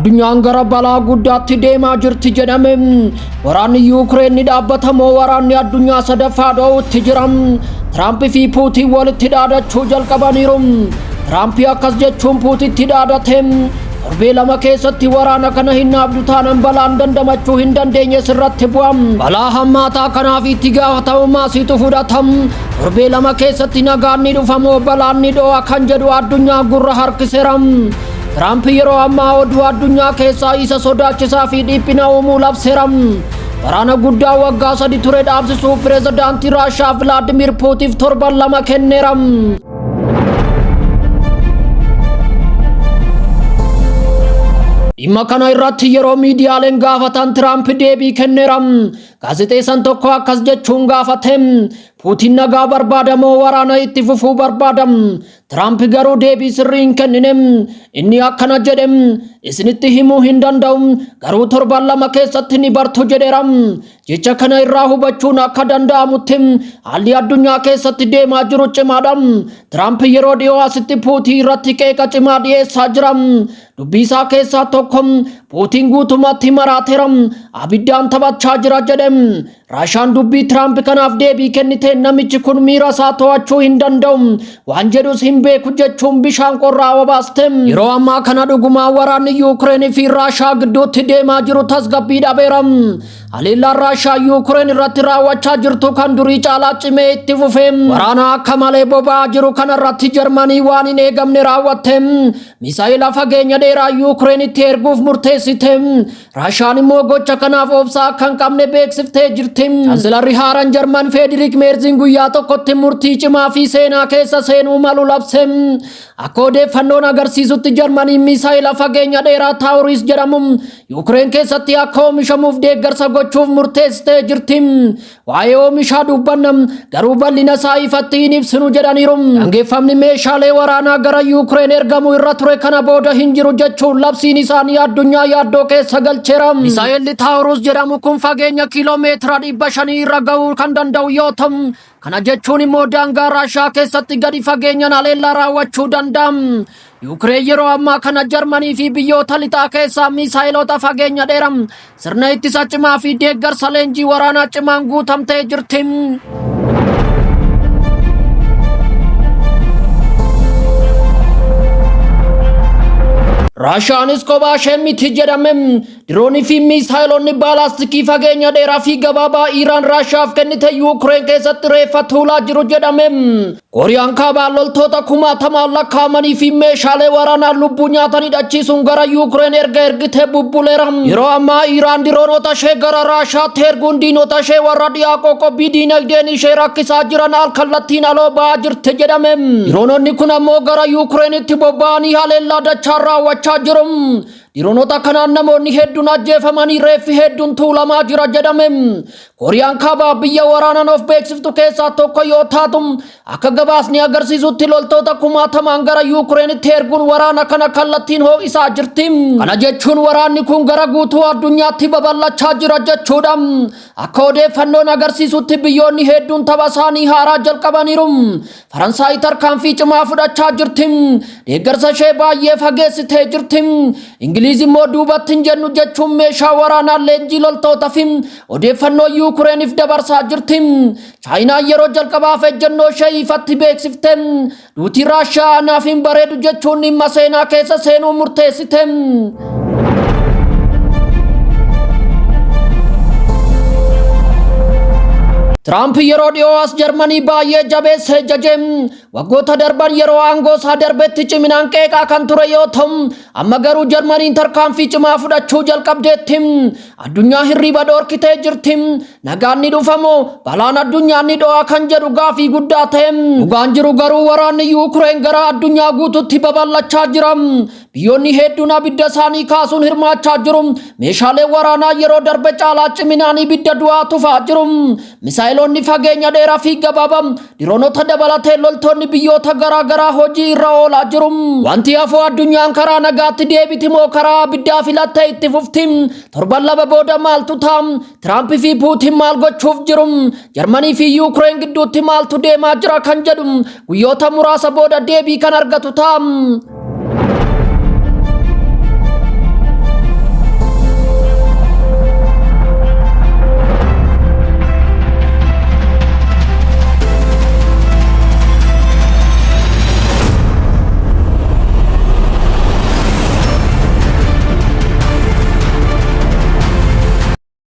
Addunyaan gara balaa guddaatti deemaa jirti jedhame. Waraanni Yuukireen ni dhaabbata moo waraanni addunyaa sadaffaa dho'utti jira? Tiraamp fi Puutiin walitti dhaadachuu jalqabaniiru. Tiraamp akkas jechuun Puutitti dhaadate. Torbee 2 keessatti waraana kana hin dhaabdu taanan balaan dandamachuu hin dandeenye sirratti bu'a. Balaa hammaataa kanaaf itti gaafatamummaa situ fudhata. Torbee 2 keessatti nagaan ni dhufa moo balaan ni dho'a kan jedhu addunyaa gurra harkiseera. Tiraamp yeroo ammaa oduu addunyaa keessaa isa sodaachisaa fi dhiphina uumuu labseera. Waraana guddaa waggaa 3 ture dhaabsisuu pireezidaantii Raashaa Vilaadimiir Puutiif torban 2 kenneera. Dhimma kana irratti yeroo miidiyaaleen gaafatan Tiraamp deebii kenneera. Gaazexeessaan tokko akkas jechuun gaafate. Puutiin nagaa barbaada moo waraana itti fufuu barbaada? Tiraamp garuu deebii sirrii hin kennine. Inni akkana jedhe, isinitti himuu hin danda'u, garuu torban 2 keessatti ni bartu jedheera. Jecha kana irraa hubachuun akka danda'amutti haalli addunyaa keessatti deemaa jiru cimaadha. Tiraamp yeroo dhiyoo asitti Puutii irratti qeeqa cimaa dhiyeessaa jira. Dubbii isaa keessaa tokko Puutiin guutummaatti maraateera, abiddaan taphachaa jira jedhe. Raashaan dubbii Tiraamp kanaaf deebii kennite namichi kun miira isaa to'achuu hin danda'u waan jedhus hin beeku jechuun bishaan qorraa obaaste. Yeroo ammaa kana dhugumaa waraanni Yuukireen fi Raashaa gidduutti deemaa jiru tasgabbii dhabeera. Haleellaan Raashaa Yuukireen irratti raawwachaa jirtu kan durii caalaa cimee itti fufe. Waraana akka malee boba'aa jiru kanarratti Jarmanii waan hin eegamne raawwatte. Misaa'ila fageenya dheeraa Yuukireenitti erguuf murteessite. Raashaan immoo gocha kanaaf obsa akka hin qabne beeksiftee jirti. Chaansilarri haaraan Jarman Feedirik Meerziin guyyaa tokkotti murtii cimaa fi seenaa keessa seenuu malu labse. Akka odeeffannoon agarsiisutti Jarmaniin misaa'ila fageenya dheeraa Taawuriis jedhamu Yuukireen keessatti akka oomishamuuf deeggarsa gochuuf murteessitee jirti. Waa'ee oomishaa dubbanna garuu bal'ina isaa ifatti hin ibsinu jedhaniiru. Daangeffamni meeshaalee waraanaa gara Yuukireen ergamu irra ture kana booda hin jiru jechuun labsiin isaanii addunyaa yaaddoo keessa galcheera. Misaa'elli Taawurus jedhamu kun fageenya kiiloo meetira 500 irra ga'uu kan danda'u yoo ta'u, kana jechuun immoo daangaa Raashaa keessatti gadi fageenyaan haleellaa raawwachuu danda'a. Yuukireen yeroo ammaa kana Jarmanii fi biyyoota lixaa keessaa misaa'eloota fageenya dheeraa sirna ittisa cimaa fi deeggarsa leenjii waraanaa cimaan guutamtee jirti. Raashaanis kophaa ishee miti jedhame. Diroonii fi misaa'eloonni baalaastikii fageenya dheeraa fi gabaabaa Iiraan Raashaaf kennite Yuukireen keessatti reeffa tuulaa jiru jedhame. Kooriyaan Kaabaa loltoota kumaatamaan lakkaa'amanii fi meeshaalee waraanaa lubbuu nyaatan hidhachiisuun gara Yuukireen erga ergitee bubbuleera. Yeroo ammaa Iiraan diroonota ishee gara Raashaatti erguun diinota ishee warra dhiyaa qoqqobbii diinagdeen ishee rakkisaa jiran al kallattiin aloo ba'aa jirti jedhame. Diroononni kun ammoo gara Yuukireenitti bobba'anii haleellaa dachaan raawwachaa jiru. Diroonota kanaan namoonni hedduun ajjeefamanii reeffi hedduun tuulamaa jira jedhame. Kooriyaan Kaabaa biyya waraanaan of beeksiftu keessaa tokko yoo taatu akka gabaasni agarsiisutti loltoota kumaatamaan gara Yuukireenitti erguun waraana kana kallattiin ho'isaa jirti. Kana jechuun waraanni kun gara guutuu addunyaatti babal'achaa jira jechuudha. Akka odeeffannoon agarsiisutti biyyoonni hedduun tapha isaanii haaraa jalqabaniiru. Faransaay tarkaanfii cimaa fudhachaa jirti. Deeggarsa ishee baay'ee fageessitee jirti. Ingiliiz immoo duubatti hin jennu jechuun meeshaa waraanaa leenjii loltoota fi odeeffannoo Yuukireeniif dabarsaa jirti. Chaayinaan yeroo jalqabaaf ejjennoo ishee ifatti beeksifte. Duutii Raashiyaa anaaf hin bareedu jechuun dhimma seenaa keessa seenuu murteessite. Tiraamp yeroo dhiyoo as Jarmanii baay'ee jabeessee jaje. Waggoota darban yeroo aangoo isaa darbetti ciminaan qeeqaa kan ture yoo ta'u, amma garuu Jarmaniin tarkaanfii cimaa fudhachuu jalqabdeetti. Addunyaa hirriiba dhorkitee jirti. Nagaan ni dhufa moo balaan addunyaa ni dho'a kan jedhu gaafii guddaa ta'e. Dhugaan jiru garuu waraanni Yuukireen gara addunyaa guututti babal'achaa jira. Biyyoonni hedduun abidda isaanii kaasuun hirmaachaa jiru. Meeshaaleen waraanaa yeroo darbe caalaa ciminaan ibidda du'aa tufaa jiru. Misaayiloonni fageenya dheeraa fi gabaabaa, diroonota dabalatee loltoonni biyyoota garaa garaa hojii irra oolaa jiru. Wanti hafuu addunyaan karaa nagaatti deebiti moo karaa abiddaa filattee itti fufti? Torban 2 booda maaltu ta'a? Tiraamp fi Puutiin maal gochuuf jiru? Jarmanii fi Yuukireen gidduutti maaltu deemaa jira kan jedhu guyyoota muraasa booda deebii kan argatu ta'a.